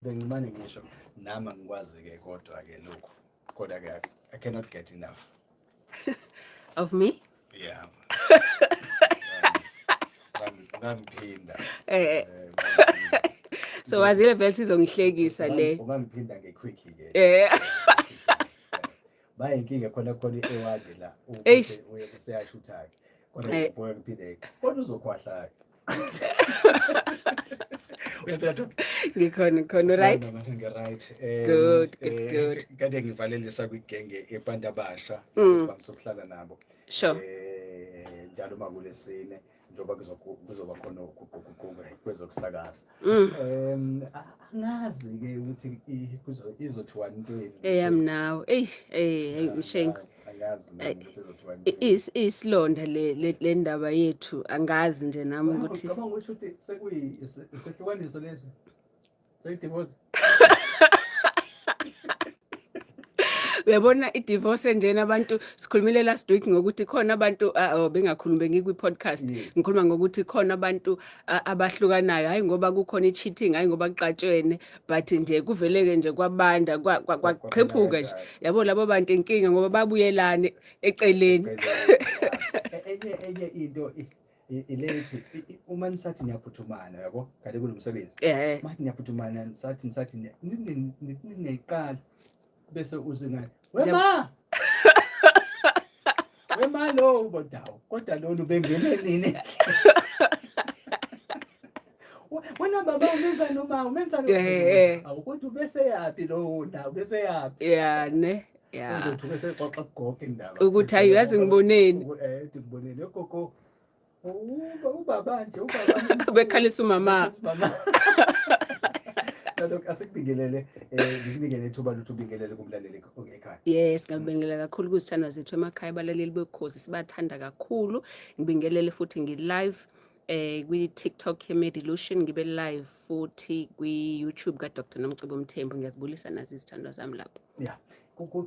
Bengimane ngisho nami angikwazi-ke kodwa-ke lokhu, kodwa-ke I cannot get enough. Of me? Yeah. Ungangiphinda. Eh. So wazile vele sizongihlekisa le. Ungangiphinda nge-quickie ke. Eh. Bayinkinga khona khona i-award la. Eish. Uye useyashutha-ke. Kodwa ngibuye ngiphinde. Kodwa uzokhwahla-ke. Uyaphila Doc? Ngikhona ngikhona, right? Ngi-right. Good, good, good. Kade ngivalelisa kwigenge yebantu abasha sokuhlala nabo. Njalo uma kulesine njengoba kuzoba khona ukuguquguquka kwezokusakaza. Angazi-ke ukuthi izothiwa intweni. Eyami nawe. Eyi, hey, Mshengu. Angazi nami ukuthi izothiwa intweni. Isilonda le ndaba yethu, angazi nje nami ukuthi. Ucabanga ukuthi sekuyisehlukaniso lesi? Sekuyidivorce? Uyabona i-divorce njena abantu sikhulumile last week ngokuthi khona abantu, oh, bengakhulumi, bengikwi-podcast ngikhuluma ngokuthi khona abantu abahlukanayo, hayi ngoba kukhona i-cheating, hayi ngoba kuxatshwene, but nje kuveleke nje kwabanda, kwaqhephuka nje, yabo labo bantu inkinga ngoba babuyelane eceleni. Enye into ilethi, uma nisathi niyaphuthumana, yabo, kade kunomsebenzi, mathi niyaphuthumana, nisathi niyayiqala, bese uzinga wema wema lo ubodawo, kodwa lolu bengene nini wena baba, umenza noma umenza, awukodwa ubese yapi lo na ubese yapi? Yeah, ne, yeah. Uzothi bese xoxa kugogo indaba. Ukuthi hayi, uyazi ngiboneni. Ngiboneni gogo, ubaba nje, ubaba. Bekhalisa umama. Mama. Nalokho asikubingelele, ngikunikele ithuba lokuthi ubingelele kumlaleli ekhaya. Yes, ngiyabingelela kakhulu kuzithandwa zethu emakhaya, abalaleli bokhozi sibathanda kakhulu. Ngibingelele futhi ngi-live kwi-TikTok ye-Medilution, ngibe live futhi kwi-YouTube ka-Dr Nomcebo Mthembu. Ngiyazibulisa nazo izithandwa zami lapho. Yeah.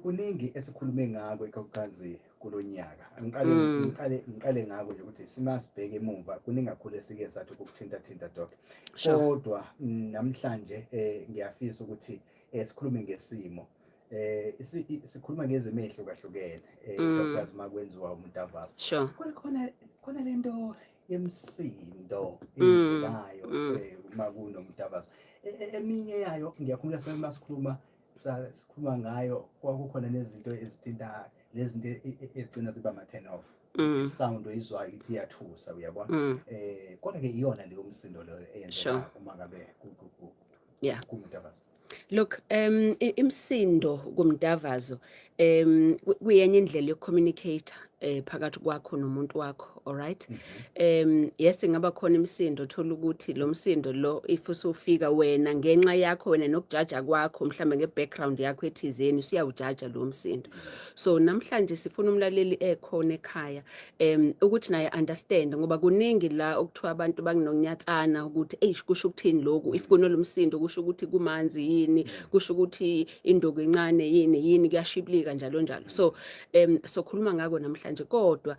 Kuningi esikhulume ngako ikakhulukazi kulonyaka. Ngiqale ngiqale ngako nje ukuthi simasibheke emuva, kuningi kakhulu esike sathi ukuthinta thinta, Doc. Kodwa namhlanje ngiyafisa ukuthi sikhulume ngesimo. Sikhuluma ngezimo ezihlukahlukene, ikakhulukazi uma kwenziwa umdavazo. Khona lento yemsindo eyenzekayo uma kunomdavazo. Eminye yayo ngiyakhumbula sesikhuluma sikhuluma ngayo, kwakukhona nezinto ezithinta lezinto ezigcina ziba ma-turn off. Sound oyizwayo ithi iyathusa, uyabona. Kodwa ke iyona leyo msindo leyo eyenzeka uma ngabe kumdavazo. Look, imsindo kumdavazo kuyenye indlela yokucommunicate phakathi kwakho nomuntu wakho, all right? Yes, ingaba khona imsindo, thola ukuthi lo msindo lo if usufika wena ngenxa yakho wena nokujaja kwakho, mhlambe ngebackground yakho ethizeni, usuyawujaja lo msindo. So namhlanje sifuna umlaleli ekhona ekhaya ukuthi naye understand, ngoba kuningi la okuthiwa abantu banginonyatsana ukuthi eish, kusho ukuthini lokhu if kunolomsindo, kusho ukuthi kumanzi yini, kusho ukuthi induku incane yini yini, kuyashiblika njalo njalo. So sokhuluma ngako namhlanje. Kodwa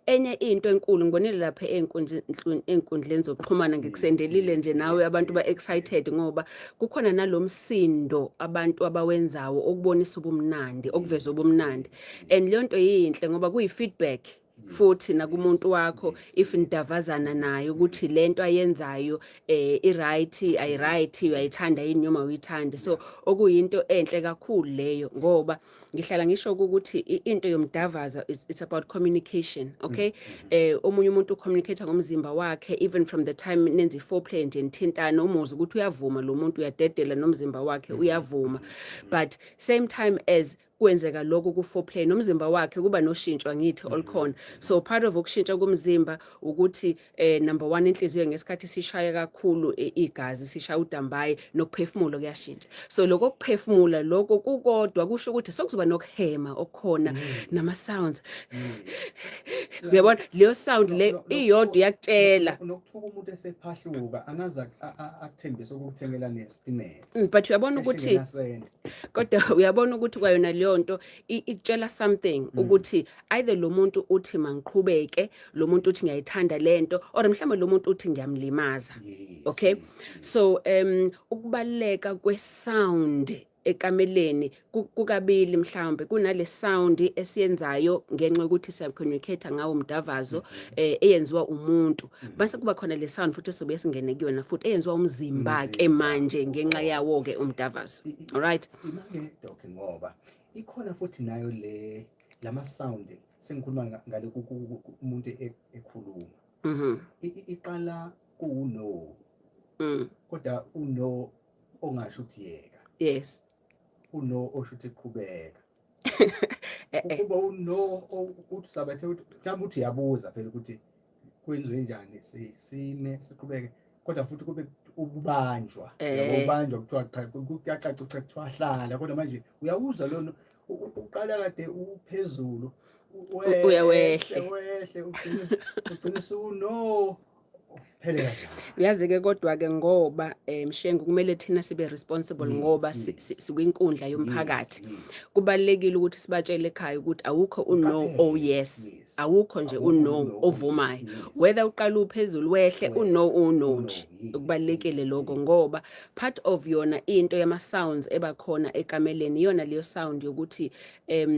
enye into enkulu ngibonile lapha ey'nkundleni zokuxhumana, ngikusendelile nje nawe, abantu ba-excited ngoba kukhona nalomsindo abantu abawenzawo okubonisa ubumnandi, okuveza ubumnandi, and leyo nto yinhle ngoba kuyi-feedback futhi nakumuntu wakho if nidavazana naye, ukuthi lento ayenzayo i-right, ayi-right, uyayithanda yini noma uyithande. So okuyinto enhle kakhulu leyo, ngoba ngihlala ngisho ukuthi into yomdavaza, it's about communication, okay? Omunye umuntu ucommunicate ngomzimba wakhe even from the time nenza i-foreplay nje, nithintana, umuzwe ukuthi uyavuma lo muntu, uyadedela nomzimba wakhe uyavuma. But same time as kwenzeka lokho ku-foreplay, nomzimba wakhe kuba noshintsho, angithi, olukhona. So part of ukushintsha komzimba ukuthi number one, inhliziyo ngesikhathi sishaya kakhulu, igazi sishaya udambayi, nokuphefumula kuyashintsha. So lokho kuphefumula lokho kukodwa kusho ukuthi sokuzoba nokuhema okukhona nama-sounds, uyabona, leyo sound le iyodwa iyakutshela. Nokuthuka umuntu esephahluka, angaze akuthembise ukukuthengela nesitimela. But uyabona ukuthi Eshingenasenti. Kodwa uyabona ukuthi kwayona leyo leyo nto ikutshela something ukuthi either lo muntu uthi mangiqhubeke, lo muntu uthi ngiyayithanda lento, or mhlawumbe lo muntu uthi ngiyamlimaza. Okay, so ukubaluleka kwe-sound ekameleni kukabili. Mhlawumbe kunale sound esiyenzayo ngenxa yokuthi siya-communicate ngawo umdavazo, eyenziwa umuntu, bese kuba khona le sound futhi esobe singene kuyona futhi eyenziwa umzimba ke Umzimba. manje ngenxa yawo ke umdavazo. Alright. Imake, Doc, ngoba ikhona futhi nayo le lama sound sengikhuluma ngale umuntu ekhuluma. Iqala ku-no, kodwa uno ongasho ukuthi yeka, uno osho ukuthi qhubeka. Kuba uno uthi sabathe ukuthi mhlawumbe uthi uyabuza phela ukuthi kwenziwe njani, sime, siqhubeke, kodwa futhi kube ubanjwa, yabo, ubanjwa kuthiwa cha, kuyacaca ukuthi kuthiwa hlala, kodwa manje uyawuzwa lona uqala kade uphezulu, Uya wehle. Wehle, ugcine usuno phele kanjalo. Uyazi-ke, kodwa-ke ngoba Mshengu, kumele thina sibe responsible ngoba sikwinkundla yomphakathi. Kubalulekile ukuthi sibatshele ekhaya ukuthi awukho uno Uqaphele, oh yes, awukho nje Awukho uno uno, ovumayo. Whether uqala uphezulu wehle, Wehle, uno uno uno, nje. Kubalulekile lokho ngoba part of yona into yama-sounds ebakhona ekameleni iyona leyo sound yokuthi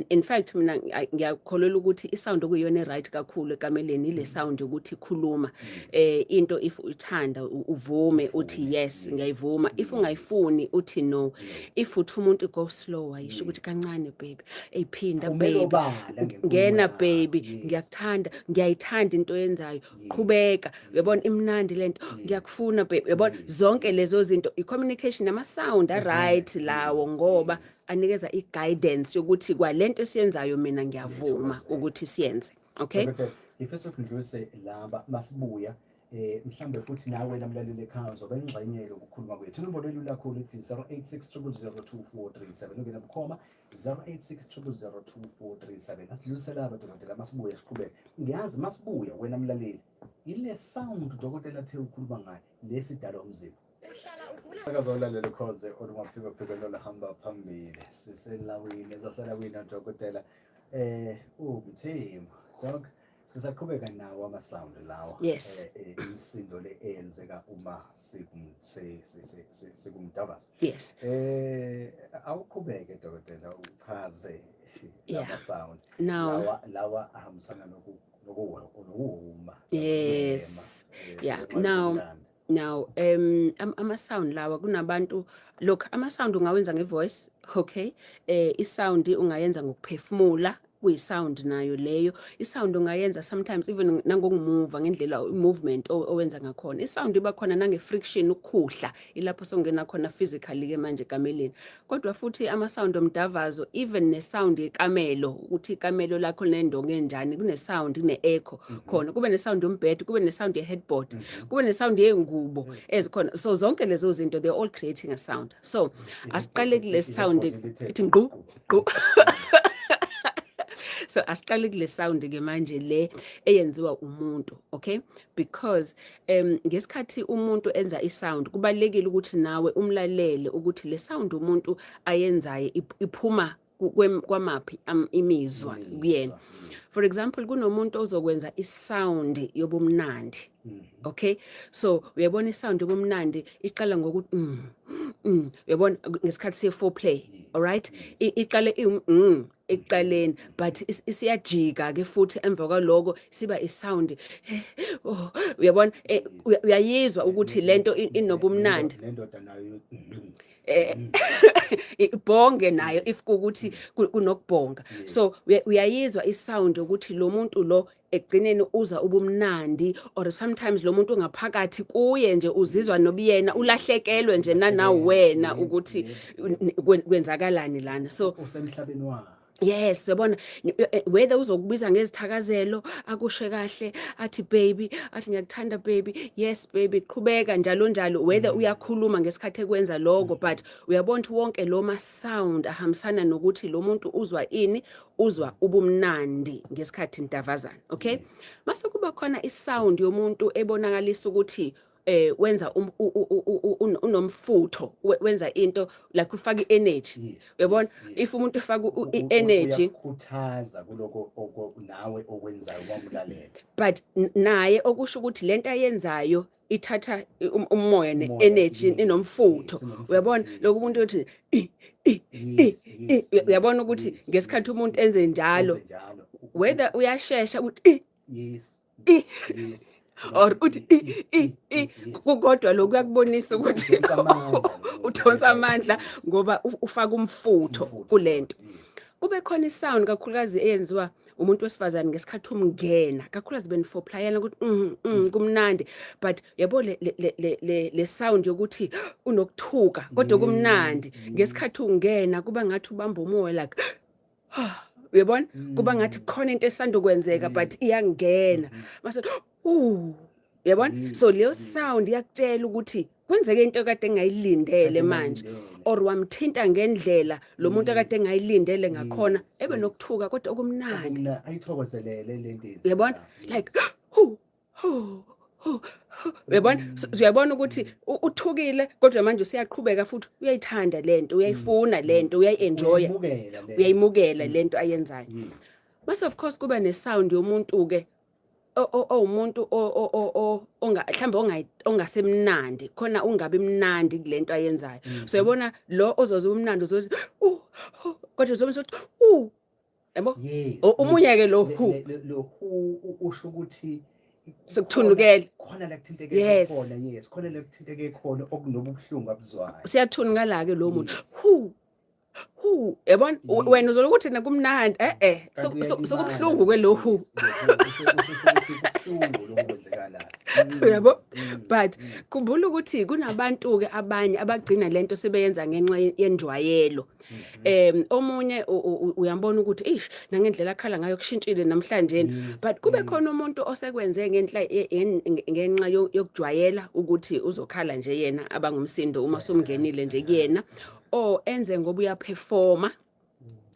in fact mina ngiyakholelwa ukuthi i-sound okuyiyona e-right kakhulu ekameleni ile sound yokuthi khuluma into, if uthanda uvume uthi Uvume, yes, ngiyayivuma. If ungayifuni uthi no. If uthi umuntu go slower, yisho ukuthi kancane baby, eyiphinda Umele baby, obala ngenkulumo ngena yakho, baby, ngiyakuthanda, ngiyayithanda into oyenzayo, qhubeka, uyabona, imnandi lento, ngiyakufuna baby, uyabona, zonke lezo zinto i-communication nama-sound a-right lawo ngoba anikeza i-guidance yokuthi kwalento esiyenzayo mina ngiyavuma Ngiyathokozela. ukuthi siyenze, okay. Dokotela, ngifisa ukuthi ngidlulise laba masibuya, mhlambe futhi nawe namlaleli ekhaya uzoba ingxenye yokukhuluma kwethu. Inombolo elula kakhulu ithi 086 0002437, ungena bukhoma 086 0002437. Asidlulise laba, dokotela, masibuya siqhubeke. Ngiyazi masibuya wena mlaleli, ile sound dokotela athe ukhuluma ngayo lesidala umzimba. Akazolalela ukhoze olungaphiko noluhamba phambili, siselawini ezaselawini dokotela uMthembu. Doc, sisaqhubeka nawo ama-sound lawa. Imisindo le eyenzeka uma sikumdavazo. Awuqhubeke dokotela, uchaze lama sound Now lawa ahambisana nokuwuma. Now ama sound lawa, kunabantu, look, ama sound ungawenza nge-voice, okay, i-sound ungayenza ngokuphefumula, kuyi-sound nayo leyo. I-sound ungayenza sometimes even nangokumuva, ngendlela movement owenza ngakhona. I-sound iba khona nange-friction, ukukhuhla, ilapho songena khona physically ke manje ekameleni. Kodwa futhi ama-sound omdavazo, even ne-sound yekamelo, ukuthi ikamelo lakho linendonga enjani, kune-sound, kune-echo khona, kube ne-sound yombhede, kube ne-sound ye-headboard, kube ne-sound yey'ngubo ezikhona. So zonke lezo zinto, they're all creating a sound. So asiqale kule sound ithi ngqu ngqu. So asiqale kule sound ke manje le eyenziwa umuntu, okay, because ngesikhathi umuntu enza i-sound, kubalulekile ukuthi nawe umlalele ukuthi le sound umuntu ayenzayo iphuma kwamaphi imizwa kuyena. For example, kunomuntu ozokwenza i-sound yobumnandi, okay. So uyabona i-sound yobumnandi iqala ngokuthi uyabona, ngesikhathi se-foreplay, alright, iqale ekuqaleni, but isiyajika ke futhi emva kwaloko siba i-sound, oh, uyabona, uyayizwa ukuthi lento inobumnandi. Nendoda nayo. Ibhonge nayo if kukuthi kunokubhonga. So uyayizwa i-sound ukuthi lo muntu lo ekugcineni uza ubumnandi, or sometimes lo muntu ungaphakathi kuye nje uzizwa nobuyena ulahlekelwe nje nanawe wena ukuthi kwenzakalani lana, so usemhlabeni wakhe. Yes, uyabona, whether uzokubiza ngezithakazelo, akushe kahle, athi baby, athi ngiyakuthanda baby, yes baby, qhubeka, njalo njalo, whether uyakhuluma ngesikhathi ekwenza lokho, but uyabona ukuthi wonke lo ma sound ahambisana nokuthi lo muntu uzwa ini, uzwa ubumnandi ngesikhathi nidavazana, okay. Mase kuba khona i-sound yomuntu ebonakalisa ukuthi wenza unomfutho, wenza into like ufaka i-energy. Uyabona, if umuntu efaka i-energy, Uyakukhuthaza kuloko nawe okwenzayo wamlalela. But naye okusho ukuthi lento ayenzayo ithatha umoya Umoya, ne-energy, inomfutho. Inomfutho, Uyabona, lokhu umuntu othi i i i i uyabona ukuthi ngesikhathi umuntu enze njalo, Enze njalo. Whether uyashesha ukuthi i i or uthi i i i, kodwa lokhu kuyakubonisa ukuthi Udonsa amandla lokho. Udonsa amandla ngoba ufaka umfutho Umfutho, kulento. Kube khona isound kakhulukazi eyenziwa umuntu wesifazane ngesikhathi umngena, kakhulukazi beniforeplayana ukuthi kumnandi, but yabo le sound yokuthi unokuthuka kodwa kumnandi. Ngesikhathi ungena kuba ngathi ubamba umoya, like uyabona, kuba ngathi khona into esanda kwenzeka, but iyangena mase uyabona. So leyo sound iyakutshela ukuthi kwenzeke into kade engayilindele Kade manje, engayilindele. Or wamthinta ngendlela lo muntu akade engayilindele ngakhona, ebe nokuthuka kodwa okumnandi. Ayithokozelele lento Uyabona, eyenzekayo. Like hu hu hu hu. Uyabona? So uyabona ukuthi uthukile kodwa manje usiyaqhubeka futhi uyayithanda lento, uyayifuna lento, uyayi-enjoya. Uyayimukela lento. Uyayimukela lento ayenzayo. Mase of course kuba ne-sound yomuntu ke owumuntu onga mhlawumbe ongasemnandi khona, ungabi mnandi kulento ayenzayo. So uyabona, lo ozoze umnandi uzothi kodwa uzobe uzothi yabo. Omunye ke lo hu. Lo hu usho ukuthi Sekuthunukele. Khona la kuthinteke khona, yes, khona la kuthinteke khona okunobuhlungu abuzwayo. Siyathunukala ke lo muntu, hu hu, yabona. Wena uzola ukuthi kumnandi, eh eh Kanti uyalimala. Sokubuhlungu kwelo hu. Yes, usho ukuthi kubuhlungu lokhu kwenzekalayo. Uyabo? But khumbula ukuthi kunabantu ke abanye abagcina lento sebeyenza ngenxa yenjwayelo. Omunye uyambona ukuthi ish, nangendlela akhala ngayo kushintshile namhlanje. But kube khona umuntu osekwenze ngenhla ngenxa yokujwayela ukuthi uzokhala nje yena abangumsindo uma sumngenile nje kuyena, or enze ngoba uyaperforma,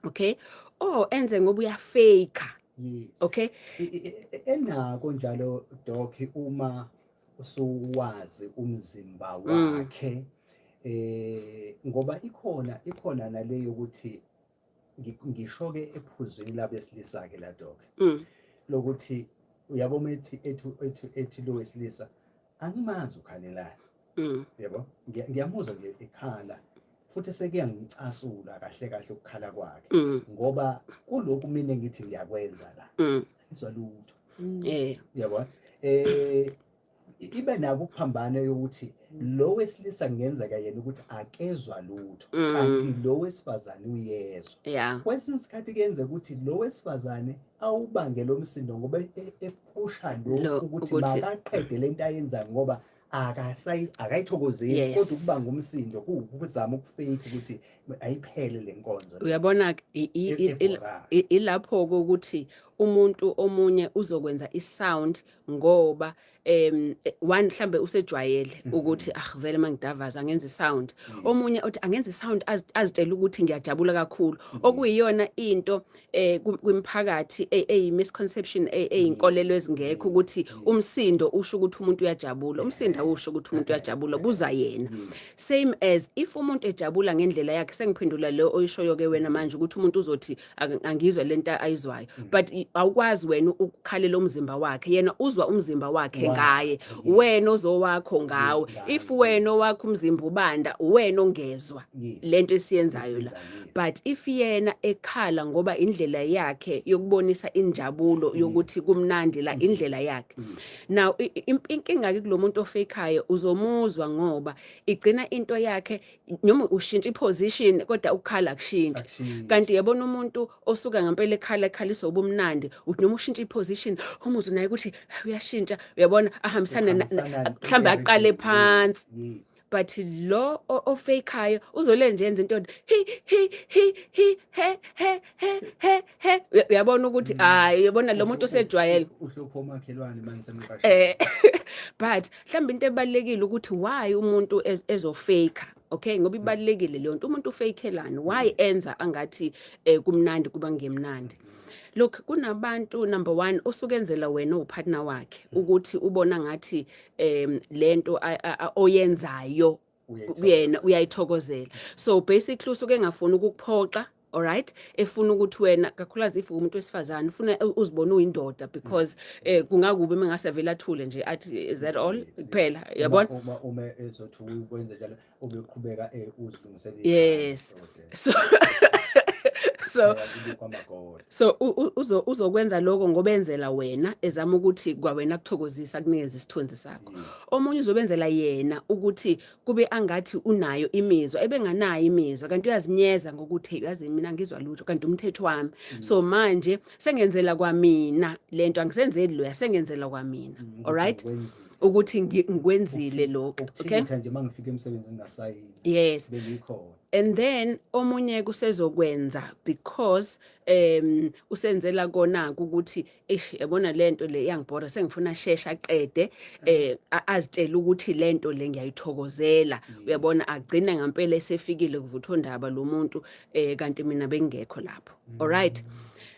okay, or enze ngoba uyafake. Okay. Enako njalo, Doc, uma usuwazi umzimba wakhe, ngoba ikhona nale yokuthi ngisho ke ephuzwini labesilisa ke la, Doc, lokuthi uyabona ethi ethi lo wesilisa, angimazi ukhalelani. Yebo, ngiyamuzwa nje ekhala futhi sekuyangicasula kahle kahle ukukhala kwakhe, ngoba kulokhu mina ngithi ngiyakwenza la, ngizwa lutho. Uyabona, ibe nako ukuphambana yokuthi lo wesilisa kungenzeka yena ukuthi akezwa lutho, kanti lo wesifazane uyezwa. Kwesinye isikhathi kuyenzeka ukuthi lo wesifazane awubange lo msindo ngoba ephusha Lo, lokhu ukuthi makaqede lento ayenzayo ngoba akayithokozeli, kodwa ukuba ngumsindo kuwukuzama ukufake ukuthi ayiphele le nkonzo le. Uyabona Ebhorayo. Ilapho ukuthi umuntu omunye uzokwenza isound ngoba one, mhlambe usejwayele ukuthi ah, vele mangidavaza angenza isound. Omunye uthi angenza isound azitshela ukuthi ngiyajabula kakhulu, okuyiyona into kwimphakathi eyi misconception, eyinkolelo ezingekho ukuthi umsindo usho ukuthi umuntu uyajabula. Umsindo awusho ukuthi umuntu uyajabula, buza yena. Same as if umuntu ejabula ngendlela yakhe. Sengiphendula lo oyishoyo ke wena manje ukuthi umuntu uzothi angizwe lento ayizwayo, but awukwazi wena ukukhalela umzimba wakhe. Yena uzwa umzimba wakhe ngaye. Wena ozowakho ngawe. Ngawe, If wena owakho umzimba ubanda, wena ongezwa lento esiyenzayo la. Esiyenzayo, yes. But if yena ekhala ngoba indlela yakhe yokubonisa injabulo, yokuthi kumnandi la, indlela yakhe. Now inkinga ke kulomuntu ofakayo, uzomuzwa ngoba igcina into yakhe noma ushintsha iposition kodwa ukukhala akushintshi. Akushintshi. Kanti yabona, umuntu osuka ngempela ekhala ekhaliswa ubumnandi, uthi noma ushintsha iposition umuzwe naye ukuthi uyashintsha, uyabona, ahambisane Uhambisana mhlawumbe aqale everything. phansi. But lo ofakayo uzole nje enza into hi hi hi hi he he he he he. Uyabona ukuthi hayi, uyabona lo muntu usejwayele. Uhlupho omakhelwane manje. But mhlawumbe into ebalekile ukuthi why umuntu ezofaka. Okay, ngoba ibalulekile leyo nto. Umuntu ufakelani? Why enza angathi kumnandi kuba ngemnandi? Look, kunabantu, number 1, osukenzela wena upartner wakhe ukuthi ubona ngathi lento oyenzayo kuyena uyayithokozela. So basically usuke engafuni ukukuphoxa, alright, efuna ukuthi wena, kakhulukazi if umuntu wesifazane, ufuna uzibone uyindoda, because kungakubi uma ngase vele athule nje athi, "Is that all?" Kuphela, yabona. Uma ezothi ukwenza njalo, ubeqhubeka uzilungiselela. Yes, so uzokwenza lokho ngoba enzela wena, ezama ukuthi kwawena kuthokozisa, kunikeze isithunzi sakho. Omunye uzobenzela yena ukuthi kube angathi unayo imizwa, ebenganayo imizwa, kanti uyazinyeza ngokuthi, "Hey, uyazi mina ngizwa lutho," kanti umthetho wami. So manje sengenzela kwamina lento, angisenzeli loya, sengenzela kwamina, alright, ukuthi ngikwenzile lokho, okay. Nje mangifika emsebenzini ngasayini. Bengikhona. And then omunye kusezokwenza because usenzela kona ukuthi, eish, yabona lento le iyangibhora, sengifuna shesha aqede, azitshela ukuthi lento le ngiyayithokozela, uyabona. Agcine ngempela esefikile kuvuthondaba lo muntu, kanti mina bengekho lapho, alright.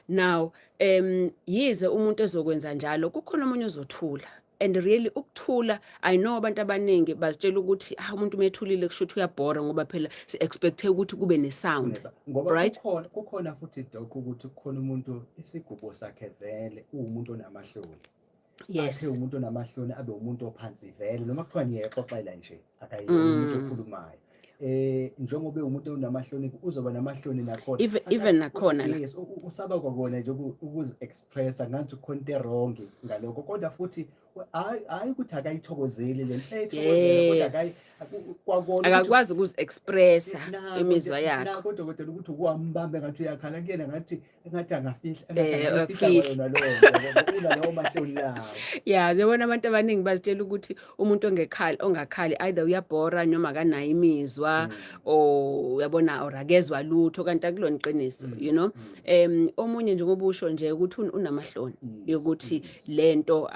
Now yize umuntu ezokwenza njalo, kukhona omunye ozothula. And really ukuthula, I know abantu abaningi bazitshela ukuthi, ah, umuntu umethulile kusho ukuthi uyabhora, ngoba phela si-expecte ukuthi kube ne-sound. Ngoba kukhona futhi, Doc, ukuthi kukhona umuntu isigubo sakhe vele uwumuntu onamahloni. Athe umuntu onamahloni, abe umuntu ophansi vele, noma kuthiwa niyexoxela nje, akayena umuntu okhulumayo. Njengoba umuntu onamahloni, uzoba namahloni nakhona. Even nakhona la. Yes, usaba kwakona nje ukuzi-expressa, ngathi kukhona into e-wrong ngalokho, kodwa futhi hayi ukuthi akayithokozeli le nto, ayithokozela, kodwa kwakona akakwazi ukuzi-expressa imizwa yakhe. Nakho, dokotela, ukuthi ukwambambe ngathi uyakhala kuyena, ngathi angafihla, angafihla. Yona lowo nto, unalawo mahloni lawo. Ya, yabona, abantu abaningi bazitshela ukuthi umuntu ongekhali, ongakhali, either uyabhora noma akanayo imizwa, or uyabona, or akezwa lutho, kanti akulona iqiniso. Omunye, njengoba usho nje ukuthi unamahloni yokuthi lento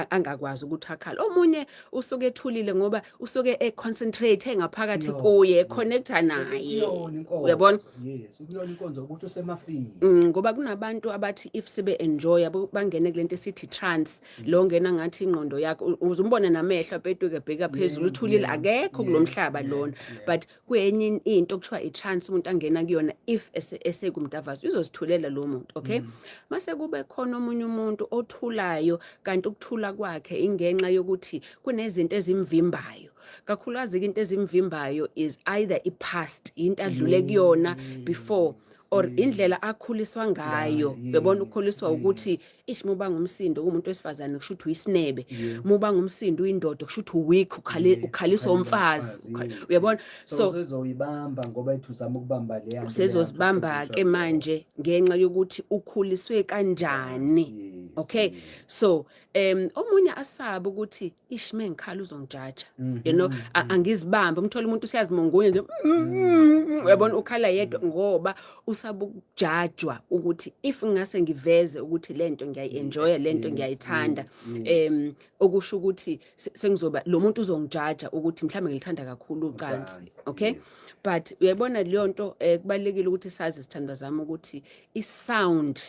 angakwazi ukuthi akhale. Omunye usuke ethulile ngoba usuke e-concentrate ngaphakathi kuye, e-connecta naye. Kuyona inkonzo. Uyabona? Yes, kuyona inkonzo ukuthi usemafini. Ngoba kunabantu abathi if sebe enjoy bangene kulento esithi trance, lo ngena ngathi ingqondo yakho uzumbona namehlo apetuke bheka phezulu, uthulile, akekho kulomhlaba lona. But kuyenye into okuthiwa i-trance umuntu angena kuyona if esekumdavazo, uzozithulela lo muntu, okay. Mase kube khona omunye umuntu othulayo, kanti ukuthula kwakhe ingenxa yokuthi kunezinto ezimvimbayo. Kakhulukazi into ezimvimbayo is either i-past, into adlule kuyona before, or indlela akhuliswa ngayo. Uyabona, ukhuliswa ukuthi ish, muba ngumsindo kumuntu wesifazane kusho ukuthi uyisinebe, muba ngumsindo uyindoda kusho ukuthi uweak, ukhale ukhaliswa ukhalelwa umfazi. umfazi, Uyabona? So So usezoyibamba ngoba ethi uzama ukubamba leya nto. Usezozibamba ke manje ngenxa yokuthi ukhuliswe kanjani. Okay, so omunye asabe ukuthi, ish, mengikhala uzongijaja, angizibambe. Umthola umuntu usiyazimongunya nje, uyabona, ukhala yedwa ngoba usaba ukujajwa ukuthi if ngingase ngiveze ukuthi lento ngiyayi-enjoya, lento ngiyayithanda, okusho ukuthi sengizoba lo muntu uzongijaja ukuthi mhlawumbe ngilithanda kakhulu ucansi. Ucansi, Okay. yes. But uyayibona leyo nto, kubalulekile ukuthi sazi, sithandwa zami, ukuthi i-sound,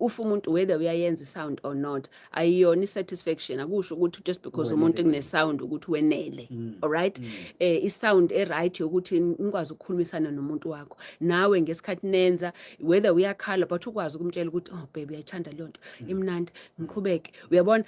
ufa umuntu whether uyayenza i-sound or not, ayiyona i-satisfaction. Akusho ukuthi just because umuntu Wenele. kune-sound ukuthi wenele. Alright, i-sound e-right yokuthi nikwazi ukukhulumisana nomuntu wakho nawe ngesikhathi nenza, whether uyakhala, but ukwazi ukumtshela ukuthi, "Oh baby, uyayithanda leyo nto, imnandi, ngiqhubeke?" Uyabona,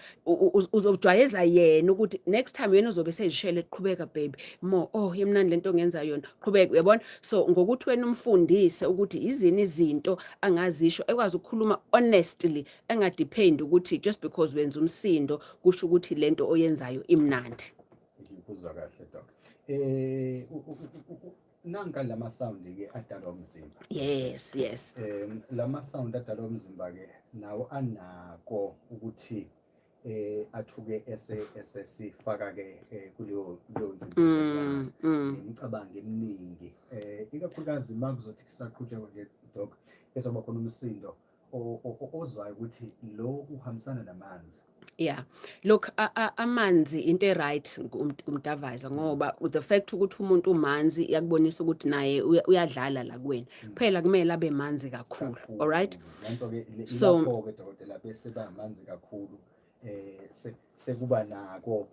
uzojwayeza yena ukuthi next time yena uzobe sezishele, "Qhubeka baby, more. Oh, imnandi lento ongenza yona, qhubeka." Uyabona? So ngokuthi wena umfundise ukuthi izini izinto angazisho, ekwazi ukukhuluma honestly, engadepend ukuthi just because wenza umsindo kusho ukuthi lento oyenzayo imnandi. Ngikuzwa kahle, Doc. Nanka lama sound ke adalwa umzimba. Yes. Lama sound adalwa umzimba ke nawo anako ukuthi athuke ese esesifaka ke kuleyo ngcindezelo, imicabango eminingi, ikakhulukazi makuzothi kusaqhutshekwa nje, Doc, ezoba khona umsindo ozwayo ukuthi lo uhambisana namanzi. Yeah. Look, amanzi into e-right kumdavaza, ngoba the fact ukuthi umuntu umanzi iyakubonisa ukuthi naye uyadlala la kuwena. Phela kumele abe manzi kakhulu. All right? Nanso-ke so ilapho-ke dokotela, bese bamanzi kakhulu, sekuba nako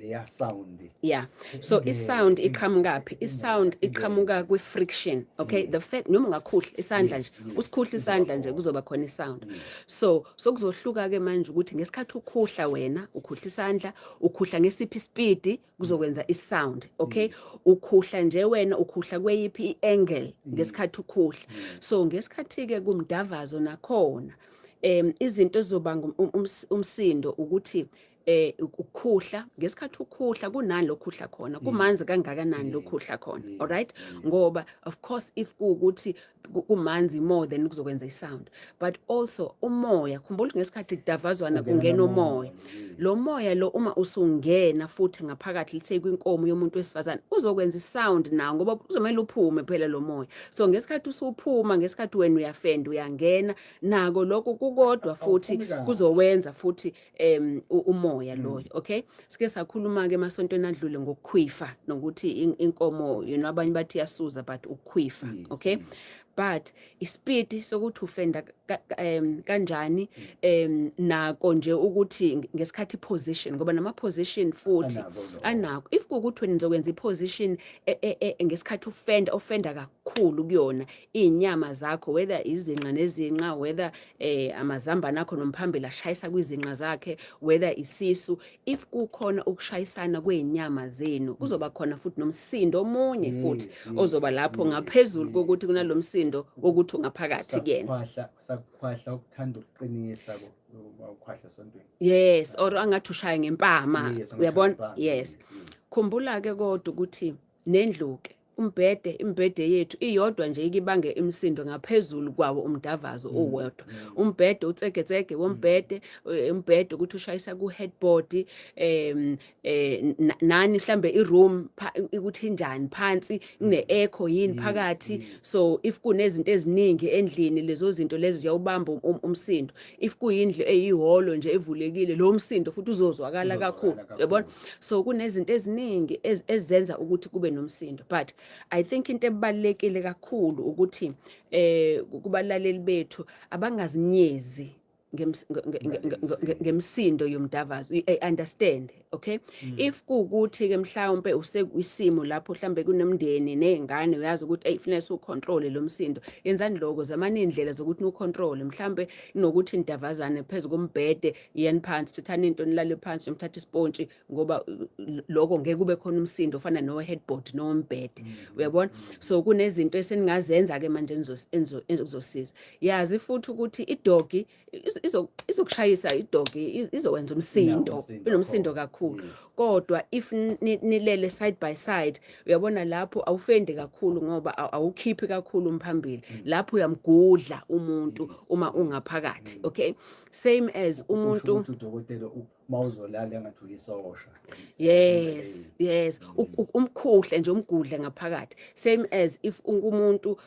leya sound. Yeah. So i-sound iqhamukaphi? I-sound iqhamuka kwi-friction. Okay? The fact noma ungakhuhla isandla nje, usikhuhla isandla nje, kuzoba khona i-sound. So sokuzohluka ke manje ukuthi ngesikhathi ukhuhla wena, ukhuhla isandla, ukhuhla ngesiphi speed, kuzokwenza i-sound. Okay? Ukhuhla nje wena, ukhuhla kweyiphi i-angle ngesikhathi ukhuhla. So ngesikhathi ke kumdavazo nakhona, izinto ezizobanga umsindo ukuthi ukukhuhla, ngesikhathi ukhuhla kunani lokhuhla khona, kumanzi kangakanani lokhuhla khona, alright? Ngoba of course if kuwukuthi kumanzi more than kuzokwenza i-sound, but also umoya. Khumbula ukuthi ngesikhathi kudavazwana kungena umoya. Lo moya lo uma usungena futhi ngaphakathi, lithe kwinkomo yomuntu wesifazane, uzokwenza i-sound nawo, ngoba kuzomele uphume phela lo moya. So ngesikhathi usuphuma, ngesikhathi wena uyafenda, uyangena nako lokho kukodwa futhi Awuphumi kahle. Kuzowenza futhi umoya loyo. Okay, sike sakhuluma ke emasontweni adlule ngokukhwifa nokuthi inkomo, abanye bathi iyasuza, but ukukhwifa. Okay, but ispeed sokuthi ufenda kanjani, nako nje ukuthi ngesikhathi position, ngoba nama position futhi Anako lokho. Anako. If kuwukuthi wena nizokwenza iposition ngesikhathi ufenda, ofenda kakhulu kuyona iy'nyama zakho, whether izinqa nezinqa, whether amazambane akho nomphambili ashayisa kwizinqa zakhe, whether isisu, if kukhona ukushayisana kwey'nyama zenu, kuzoba khona futhi nomsindo omunye futhi ozoba lapho ngaphezulu kokuthi kunalo msindo wokuthi ungaphakathi kuyena. Sakukhwahla, sakukhwahla ukuthanda ukuqinisa ukhwahla esontweni. Yes, or angathi ushaya ngempama. Yes, uyabona? ungashaya. Yes. Khumbula-ke kodwa ukuthi nendlu-ke, umbhede, imbhede yethu iyodwa nje ikibange imisindo ngaphezulu kwawo umdavazo owodwa. Umbhede, utseketseke wombhede, umbhede ukuthi ushayisa ku-headboard, nani mhlambe i-room ukuthi injani phansi, kune-echo yini phakathi. So if kunezinto eziningi endlini, lezo zinto lezo ziyawubamba umsindo. If kuyindlu eyihholo nje evulekile, lo msindo futhi uzozwakala Uzozwakala kakhulu, kakhulu. uyabona? So kunezinto eziningi ezenza ukuthi kube nomsindo, but I think into ebalulekile kakhulu ukuthi kubalaleli bethu abangazinyezi ngemsindo yomdavazo. I understand, okay? If kuwukuthi ke mhlawumbe usekwisimo lapho mhlambe kunomndeni nezingane, uyazi ukuthi hey, kufanele ucontrol lo msindo, yenzani lokho, zamani indlela zokuthi nicontrol. Mhlambe inokuthi nidavazane phezulu kombhede, yeni phansi, thathani into nilale phansi, nomthatha isipontshi, ngoba lokho ngeke kube khona umsindo ofana no headboard nombhede, uyabona? So kunezinto eseningazenza ke manje enizosiza. Yazi futhi ukuthi idogi izokushayisa, idogi izokwenza umsindo. Umsindo. Inomsindo kakhulu. Kakhulu. Kodwa if nilele side by side, uyabona lapho awufendi kakhulu, ngoba awukhiphi kakhulu umphambili lapho, uyamgudla umuntu uma ungaphakathi, okay? Same as umuntu Usho ukuthi udokotela mawuzolala engathi uyisosha. Yes, umkhuhle nje, umgudle ngaphakathi. Same as if ungumuntu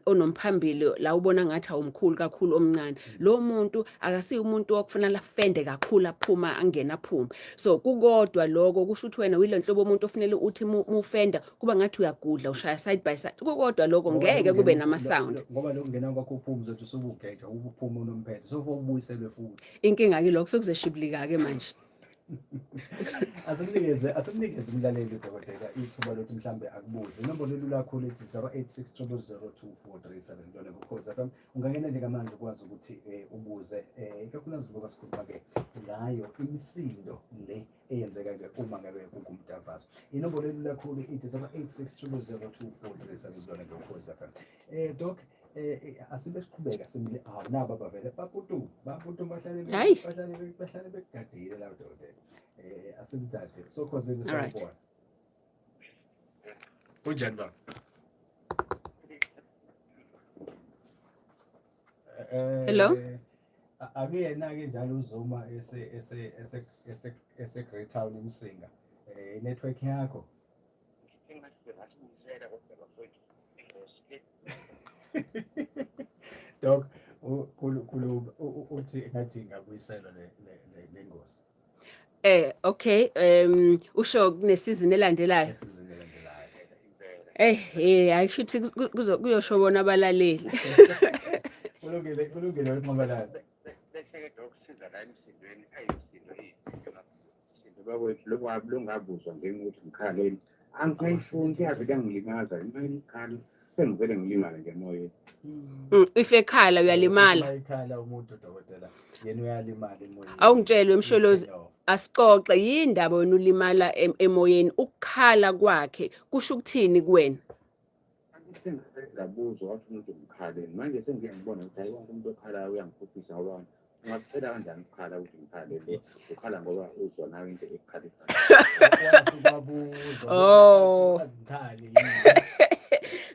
onomphambili la ubona ngathi awumkhulu kakhulu, omncane, lo muntu akasiye umuntu okufanele afende kakhulu, aphuma angena aphume. So kukodwa lokho kusho ukuthi wena uyile nhlobo umuntu ofanele uthi mufenda kuba ngathi uyagudla, ushaya side by side. Kukodwa lokho ngeke kube nama sound. Ngoba lokungena kwakho uphuma, uzothi usubugeja, ubuphuma unomphetho, sofa ubuyiselwe futhi. Inkinga ke lokho sokuzeshibilika ke manje. Asimnikeze umlaleli, dokotela, ithuba lokuthi mhlambe akubuze. Inombolo elula kakhulu ethi 086 0002437, lona Ukhozi FM. Ungangena njengamanje ukwazi ukuthi ubuze, ikakhulukazi ngoba sikhuluma-ke ngayo imisindo le eyenzeka-ke uma ngabe kungumdavazo. Inombolo elula kakhulu ithi 086 0002437, lona ke Ukhozi FM. Doc, asibe siqhubeka simile. Awu, naba bavele baputu baputu, bahlale Hayi. bahlale bekugadile la, dokotela. Asimthathe sokhozini. All right. Sawubona, kunjani baba? Hello? Akuyena-ke njalo uZuma ese Greytown eMsinga, network yakho. Engathi kodwa bafowethu, ingozi le. Doc, uthi ngathi ingabuyiselwa le ngosi. Okay, usho kune-season elandelayo. Esizini elandelayo. Hayi, kusho ukuthi kuyosho bona abalaleli. Kulungile, kulungile weNxamalala. Bese-ke Doc, siza la emsindweni, ayimsindo imsindo bakwethu longabuzwa njengokuthi ngikhaleni. Angisayifuni, kuyaze kuyangilimaza uma imkhalo, sengivele ngilimale nje emoyeni. If ekhala uyalimala. Uma ikhala umuntu, dokotela, yena uyalimala emoyeni. Awungitshele, Msholozi, No. asixoxe, yindaba wena ulimala emoyeni? Ukukhala kwakhe kusho ukuthini kuwena? Sengabuzwa wathi umuntu ngikhaleni, manje sengiye ngibona ukuthi hayi, wonke umuntu okhalayo uyangikhohlisa, ngoba ungakutshela kanjani ukukhala ukuthi ngikhale lo ukhala ngoba uzwa nawe into ekukhalisayo. Wasukwabuzwa. Oh. Angikhali yini?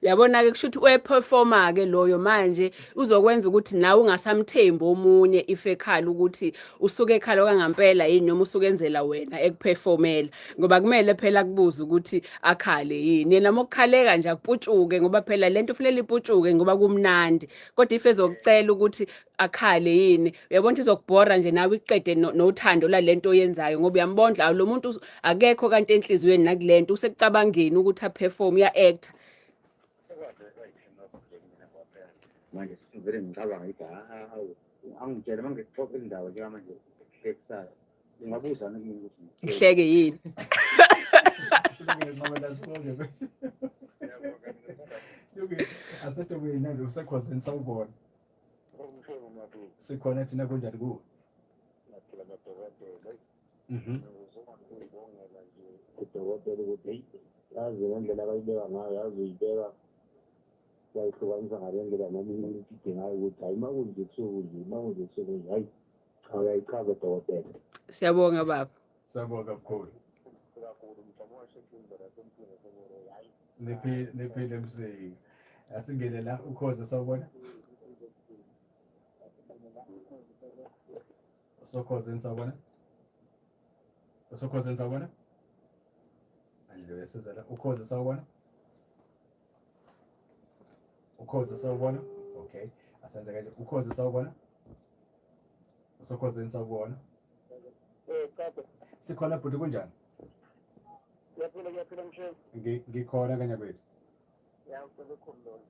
Uyabona-ke, kusho ukuthi uyaperforma-ke loyo, manje uzokwenza ukuthi nawe ungasamthembi omunye if ekhala, ukuthi usuke ekhala okangempela yini noma usuke enzela wena ekuperformela, ngoba kumele phela kubuze ukuthi akhale yini yena. Uma kukhaleka nje akuputshuke, ngoba phela lento kufanele iputshuke ngoba kumnandi, kodwa if ezokucela ukuthi akhale yini, uyabona ukuthi izokubhora nje nawe, iqede nothando lalento oyenzayo, ngoba uyambondla awu lo muntu akekho kanti enhliziyweni nakulento, usekucabangeni ukuthi aperform, uya-acta. Manje sivele ngicabanga ukuthi hawu, angitshele uma ngikuxoxa indaba njengamanje ehlekisayo, ungabuzana kimi ukuthi ngihleke yini. Kulungile Nxamalala, sibonge. Kulungile. Asethe kuyinando usekhosini, sawubona. Sikhona thina, kunjani kuwe? Udokotela ukuthi heyi, yazi ngendlela abayibeka ngayo, yazi uyibeka wayihlukanisa ngale ndlela noma into idingayo ukuthi hayi, uma kunje kusuke kunje, uma kunje kusuke kunje. Hayi cha, uyayichaza dokotela. Siyabonga, baba. Siyabonga mkhulu. Niphile, niphile msinga. Asingene la ukhoze, sawubona. Usokhozeni, sawubona. Usokhozeni, sawubona. Andle siza la ukhoze, sawubona. Ukhoze, sawubona. Okay. Asenze kanje, ukhoze, sawubona. Usokhozeni, sawubona. Kade. Sikhona bhuti, kunjani? Ngiyaphila, ngiyaphila mshweni. Ngikhona kanye kwethu. Ya, usebekhulu lo.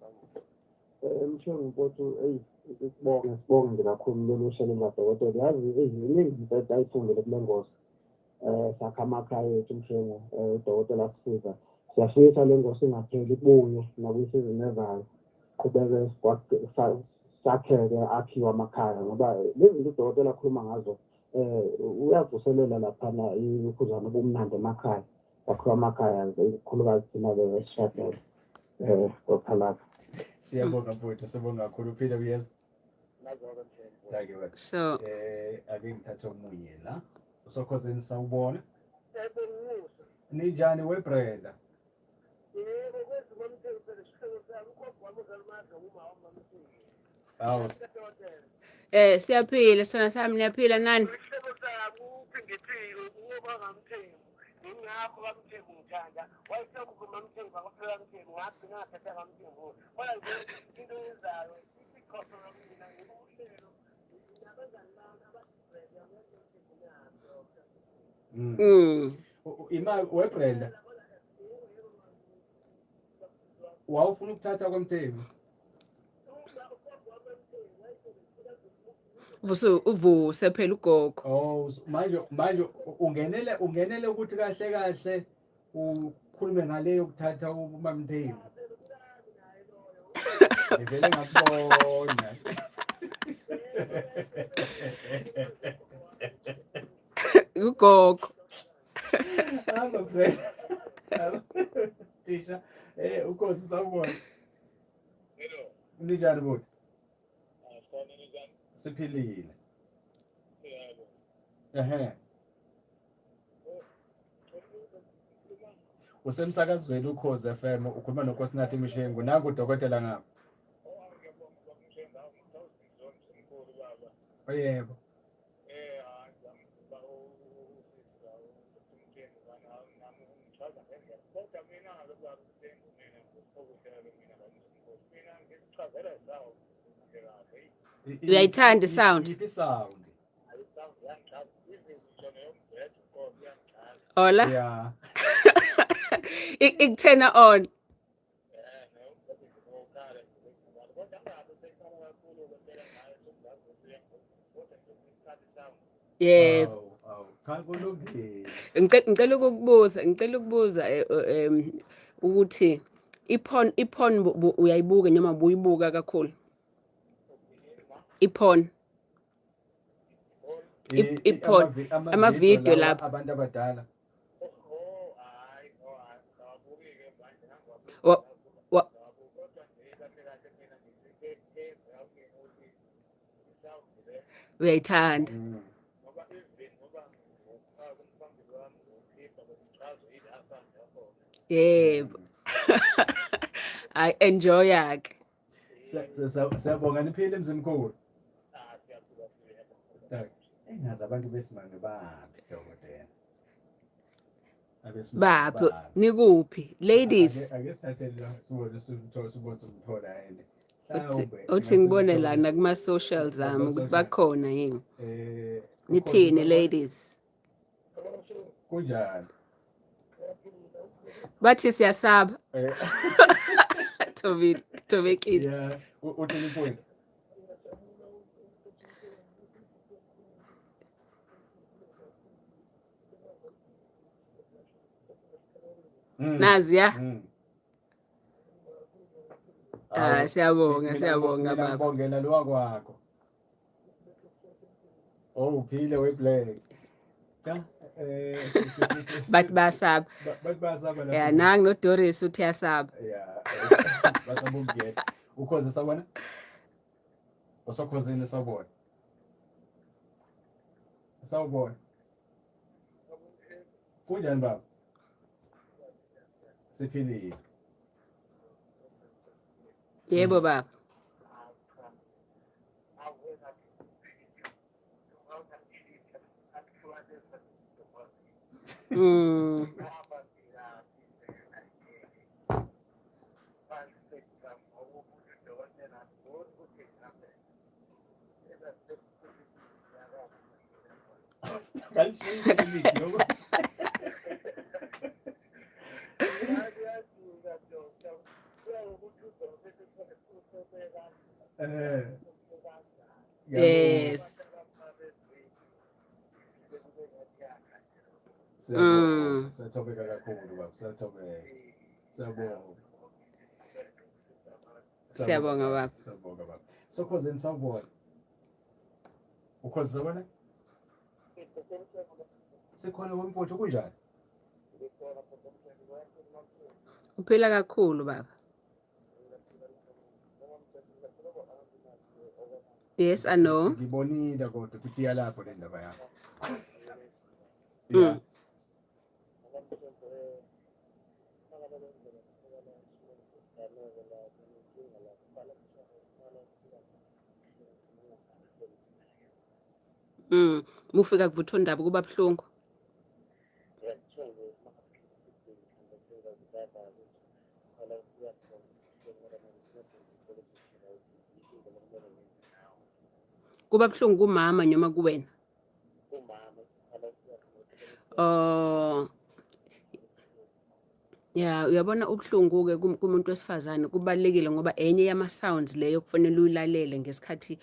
Mshweni mfowethu, eyi, sibonge, sibonge nje kakhulu lolu hlelo lukadokotela. Yazi, eyi, iningi impela ayifundile kule ngosi. Sakha amakhaya ethu mshengu, udokotela asisiza. Siyafisa le ngosi ingapheli, ibuye nakwisizini ezayo. Qhubeke sakheke, akhiwe amakhaya, ngoba lezi zinto udokotela akhuluma ngazo uyavuselela laphana ukhuzana ubumnandi emakhaya. Kwakhiwa amakhaya, ikakhulukazi thina-ke esishadele. Dr. Love. Siyabonga mfowethu, sibonga kakhulu. Uphile, uyezwa? Thank you. So Ake ngithathe omunye la. Usokhozeni, sawubona. Ninjani weBrenda? Yebo, kwezi mamthembu phela, isihlobo sami, ugogo wami uzala uMadla, uma wami mamthembu. Awu, Siyaphila sona sami, niyaphila nani? Isihlobo sami uphindiphile ngoba ngamthembu. Ingakho bamthembu ngithanda. Wayesekho mamthembu, akafika mthembu, ngagcina ngathatha ngamthembu. Kodwa nje into eyenzayo isiqoso mina ngikuhlelo nabangani bami abasibheke. Ima weBrenda. Wawufuna ukuthatha kwamthembu? Vuse, uvuse phela ugogo. Oh, manje ungenele ukuthi kahle kahle ukhulume ngale yokuthatha umamthembu. Ngivele ngakubona. Ugogo. Hamba Brenda. Tisha, ukhosi, sawubona. Hello. Ninjani bhuti? Asikhona, ninjani? Siphilile. Yebo. Ehhe. Usemsakazweni Ukhozi FM, ukhuluma noNkosinathi Mshengu, nangu udokotela ngapha. Oh, ngiyabonga baba Mshengu, ngithokozile mkhulu baba. Yebo. Hayi, ngiyambuka usisi la uMthembu bana, nami ungichaza ngendlela. Kodwa mina-ke baba Mthembu, mina ngokuhlelo mina baba Mthembu, mina ngikuchazela zawo nje kahle. Uyayithanda i-sound? Yiphi sound? Ayi, sound yangichaza izinto ngisho neyombhedo. Hola. Yeah. Ikuthena on. Yebo. Awu, awu, cha kulungile. Ngicela ukukubuza, ngicela ukubuza ukuthi i-porn uyayibuka noma buyibuka kakhulu? I-porn. I-porn, Amavidiyo amavidiyo lawa lapha. Abantu abadala. Wa, wa, uyayithanda. Yebo. I enjoy ke. Siyabonga niphile mzimkhulu. Engazi abantu besimame baphi dokotela. Abesimame Baphi baphi? nikuphi ladies? Ake sithathe la sibone simthola sibone simthola yini. Uthi Mhlawumbe uthi ngibone singasimthola. lana kuma socials ami ukuthi Kuma-social. bakhona yini. Nithini Nithini ladies? Kunjani? Bathi siyasaba. Thobile, Thobekile. Yeah, uthini point? Naziya. Ah, Awu, siyabonga, mina siyabonga mina baba. Ngibongela lo wakwakho. Oh, uphile we Black. Cha, Bathi bayasaba. Bathi bayasaba lapho. Yeah, nangu no Doris uthi uyasaba. Yeah. Basaba ukungena. Ukhoze sawubona? Usokhozini sawubona. Sawubona. Kunjani baba? Siphilile. Yebo baba. Kalishiyi iligi lokho. Yes. Siyabonga. Siyathobeka kakhulu baba, siyathobeka. Siyabonga. Siyabonga baba. Siyabonga baba. Sokhozeni sawubona. Ukhoze sawubona? Sikhona wemfowethu kunjani? Uphila kakhulu baba. Yes, I know. Ngibonile kodwa ukuthi iyalapho le ndaba yakho. Yeah. Mufika kuvuthondaba kuba buhlungu. Kuba buhlungu kumama noma kuwena? Oh. Ya, uyabona ubuhlungu-ke kumuntu wesifazane kubalulekile ngoba enye yama-sounds leyo kufanele uyilalele ngesikhathi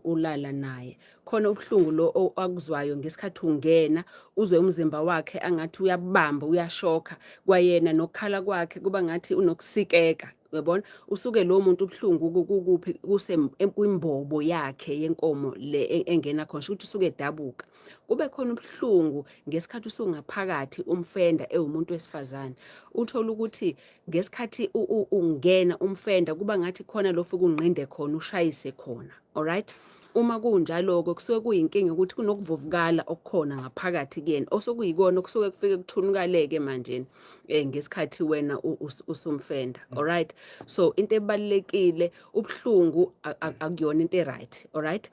ulala naye. Khona ubuhlungu lo akuzwayo ngesikhathi ungena, uzwe umzimba wakhe angathi uyabamba, uyashokha, kwayena nokukhala kwakhe kuba ngathi unokusikeka. Uyabona? Usuke lo muntu ubuhlungu kukuphi kuse kwimbobo yakhe yenkomo le engena khona, sho ukuthi usuke edabuka. Kube khona ubuhlungu ngesikhathi usungaphakathi umfenda ewumuntu wesifazane. Uthola ukuthi ngesikhathi ungena umfenda kuba ngathi khona lo fike unqinde khona ushayise khona. Alright? Uma kunjalo-ke kusuke kuyinkinga ukuthi kunokuvuvukala okukhona ngaphakathi kuyena osokuyikona okusuke kufike kuthunukaleke manjena ngesikhathi wena usumfenda. Alright? So into ebalulekile ubuhlungu akuyona into e-right. Alright?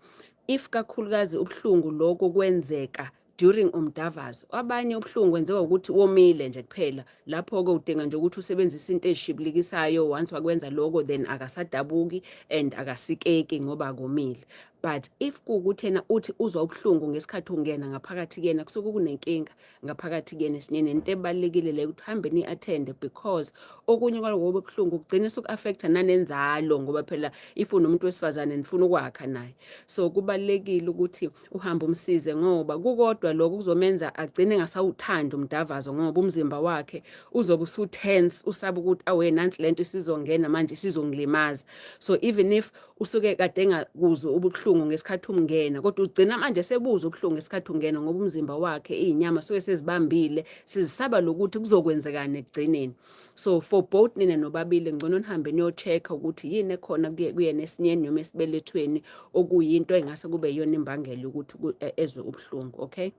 If kakhulukazi ubuhlungu lokho kwenzeka during umdavazo, abanye ubuhlungu kwenziwa ukuthi womile nje kuphela, lapho-ke udinga nje ukuthi usebenzise into ey'shibilikisayo. Once wakwenza lokho then akasadabuki and akasikeki ngoba akomile. But if kuwukuthi yena uthi uzwa ubuhlungu ngesikhathi ungena ngaphakathi kuyena, kusuke kunenkinga ngaphakathi kuyena esinyeni. Into ebalulekile leyo ukuthi uhambe ni-attende, because okunye kwaloko buhlungu kugcine suku-affecta nanenzalo, ngoba phela if unomuntu wesifazane nifuna ukwakha naye. So kubalulekile ukuthi uhambe umsize, ngoba kukodwa lokho kuzomenza agcine engasawuthandi umdavazo, ngoba umzimba wakhe uzobe usu-tense, usaba ukuthi awe, nansi lento isizongena manje, isizongilimaza. So even if usuke kade engakuzwa ubuhlungu ngesikhathi umngena, kodwa ugcina manje sebuzwa ubuhlungu ngesikhathi ungena, ngoba umzimba wakhe iy'nyama suke sezibambile, sizisaba lokuthi kuzokwenzekani ekugcineni. So for both nina nobabili, ngcono nihambe niyo-check-a ukuthi yini ekhona kuyena esinyeni noma esibelethweni, okuyinto engase kube yiyona imbangela yokuthi ezwe ubuhlungu, okay?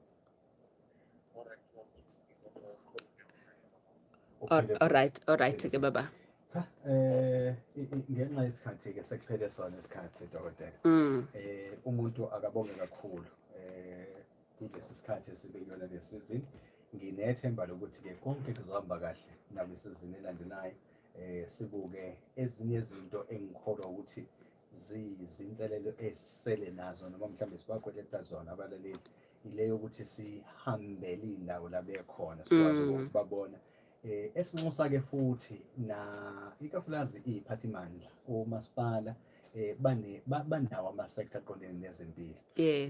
All right ke baba. Cha, ngenxa yesikhathi ke, sekuphele sona isikhathi, dokotela. Umuntu akabonge kakhulu kulesi sikhathi esibekuyona le season. Nginethemba lokuthi ke konke kuzohamba kahle nakwisizini elandelayo. Sibuke ezinye izinto engikholwa ukuthi ziyizinselelo esisele nazo, noma mhlawumbe sibakweleta zona abalaleli, ile yokuthi sihambele iy'ndawo la bekhona, sikwazi ukubabona. Esinxusa-ke futhi na ikakhulukazi iy'phathimandla, omasipala, bane banawo ama-sector aqondene nezempilo.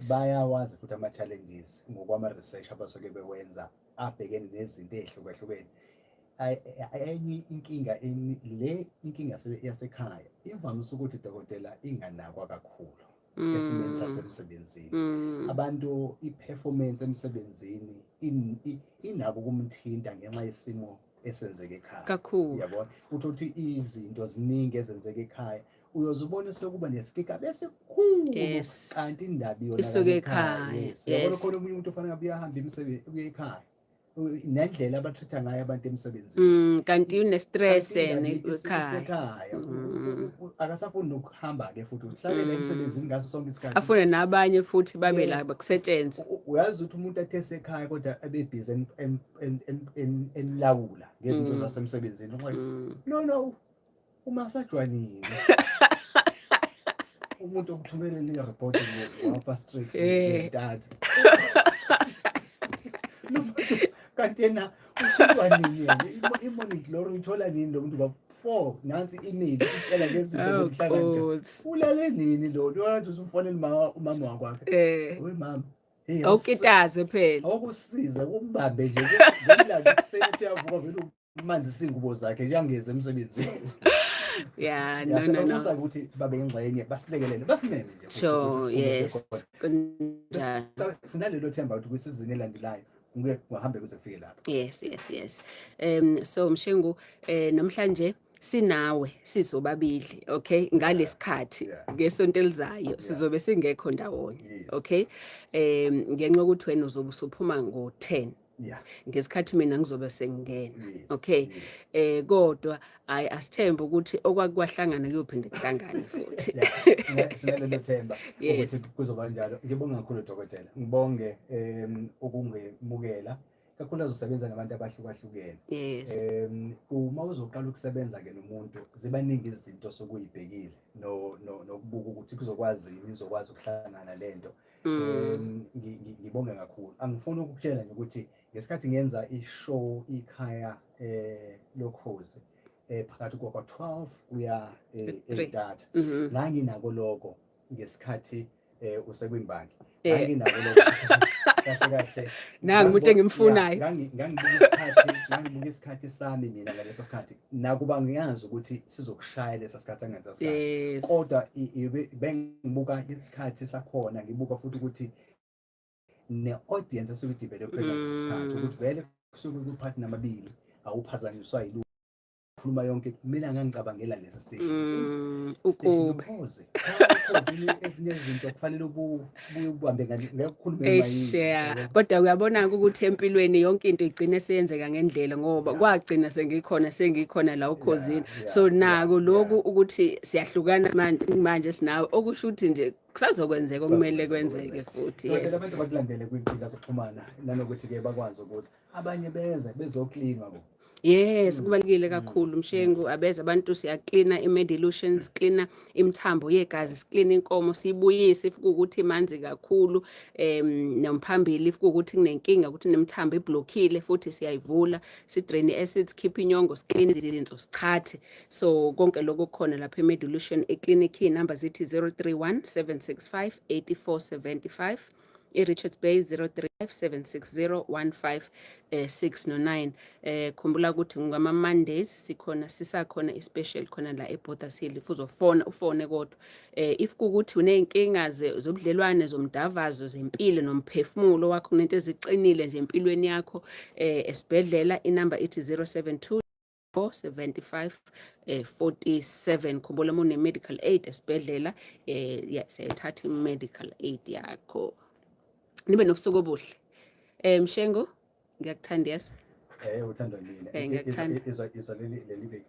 Bayawazi futhi ama-challenges ngokwama-research abasuke bewenza abhekene nezinto ey'hlukahlukene. Enye inkinga le inkinga yasekhaya ivamise ukuthi, dokotela, inganakwa kakhulu esimeni sasemsebenzini. Abantu i-performance emsebenzini inako ukumthinta ngenxa yesimo esenzeka ekhaya. Kakhulu. Yabona, uthi izinto ziningi ezenzeka ekhaya, uyoze ubone sekuba nesigigaba esikhulu, kanti indaba iyona isuke ekhaya. Yes. Yabona, khona omunye umuntu ofanele ngabe uyahamba imisebenzi uye ekhaya, nendlela aba-treat-a ngayo abantu emsebenzini. Kanti une-stress Kanti yena indaba ekhaya. isekhaya. Akasafuni nokuhamba-ke futhi, uhlalela emsebenzini ngaso sonke isikhathi. Afune nabanye futhi babe la bakusetshenzwe. Uyazi ukuthi umuntu athe esekhaya kodwa ebe-busy enilawula ngezinto zasemsebenzini. Ungayi, No, uma sajwanile umuntu okuthumelela i-report ngo-3:30 ngentatha. Lo muntu, kanti yena uthintwa nini yena? I-morning glory uyithola nini lo muntu? Ngo-4 nansi i-email icela ngezinto Oh, zomhlangano. God. Ulale nini lo? Lo usumfonela umama wakwakhe. We mama. Hey, Awukitaze phela. Awukusiza kumbambe nje ngomlando ekuseni, uthi uyavuka vele umanzisa iy'ngubo zakhe nje, angeze emsebenzini. Yeah, Ya, no, no, no. siyabanxusa ukuthi babe ingxenye, basilekelele, basimeme nje futhi ukuthi uma sekhona. Kunjalo. Sinalelo themba ukuthi kwisizini elandelayo kuke kungahambe kuze kufike lapho. Yes. So Mshengu, namhlanje sinawe sizobabili, okay? Ngalesikhathi ngesonto elizayo sizobe singekho ndawonye, okay? Ngenxa yokuthi wena uzobe usuphuma ngo-10 ngesikhathi mina ngizobe sengingena. Okay. Kodwa hayi, asithembe ukuthi okwakwahlangana kuyophinde kuhlangane futhi. Yeah, sinalelo themba ukuthi kuzoba njalo. Ngibonge kakhulu, dokotela. Ngibonge ukungemukela. Kakhulu azosebenza nabantu abahlukahlukene. Uma uzoqala ukusebenza ke nomuntu, zibaningi izinto osukuyibhekile no nokubuka ukuthi kuzokwazi yini, izokwazi ukuhlangana lento. Ngibonge kakhulu. Angifuni ukukutshela nje ukuthi ngesikhathi ngenza i-show ikhaya lokhozi phakathi kwa 12 kuya 3. 8, nganginako lokho ngesikhathi usekwimbangi. Nganginako lokho kahle kahle. Nangu umuntu engimfunayo. Ngangibuka isikhathi sami mina ngaleso sikhathi, nakuba ngiyazi ukuthi sizokushaya lesa sikhathi angenza sikhathi, kodwa bengibuka isikhathi sakhona, ngibuka futhi ukuthi ne-audience esuke i-develop-e ngaleso sikhathi, ukuthi vele kusuke kuphathi namabili, awuphazanyiswa yilutho, khuluma yonke. Mina ngangicabangela lesi station. Station Ukube. ukhozi. Ukhozi, ezinye izinto kufanele ubuye ubambe ngeke ukhulume noma yini, Esheya, yabo. Kodwa uyabona ukuthi empilweni yonke into igcine seyenzeka ngendlela, ngoba kwagcina sengikhona la ukhozini. So nako lokhu ukuthi siyahlukana manje sinawe, okusho ukuthi nje kusazokwenzeka okumele Kusazokwenzeka. kwenzeke futhi. Dokotela, abantu bakulandele kwinkundla zokuxhumana, nanokuthi-ke bakwazi ukuthi abanye beze bezoklinwa bo. Yes, kubalulekile kakhulu, Mshengu. Abeza abantu, siyaklina i-Medilution, siklina imithambo yegazi, siklina inkomo, siyibuyise if kuwukuthi imanzi kakhulu, nomphambili if kuwukuthi kunenkinga ukuthi nemithambo iblockile, futhi siyayivula, sidrain i-acids, khiphe inyongo, sikline izinso, sichathe. So konke lokho kukhona lapha e-Medilution eclinic. Iy'namba zithi 031 765 8475, i-Richards Bay 035 760 15 6 no-9. Khumbula ukuthi ngama Mondays sikhona, sisakhona i-special khona la eBotha's Hill. If uzofona, ufone, kodwa if kukuthi uney'nkinga zobudlelwane, zomdavazo, zempilo nomphefumulo wakho, kunento eziqinile nje empilweni yakho, esibhedlela inamba ithi 072 75 47. Khumbula, uma une-medical aid esibhedlela, siyayithatha i-medical aid yakho. Nibe nobusuku obuhle. Mshengu, ngiyakuthanda, yes. Uthandwa yini? Ngiyakuthanda. Izwa leli leli.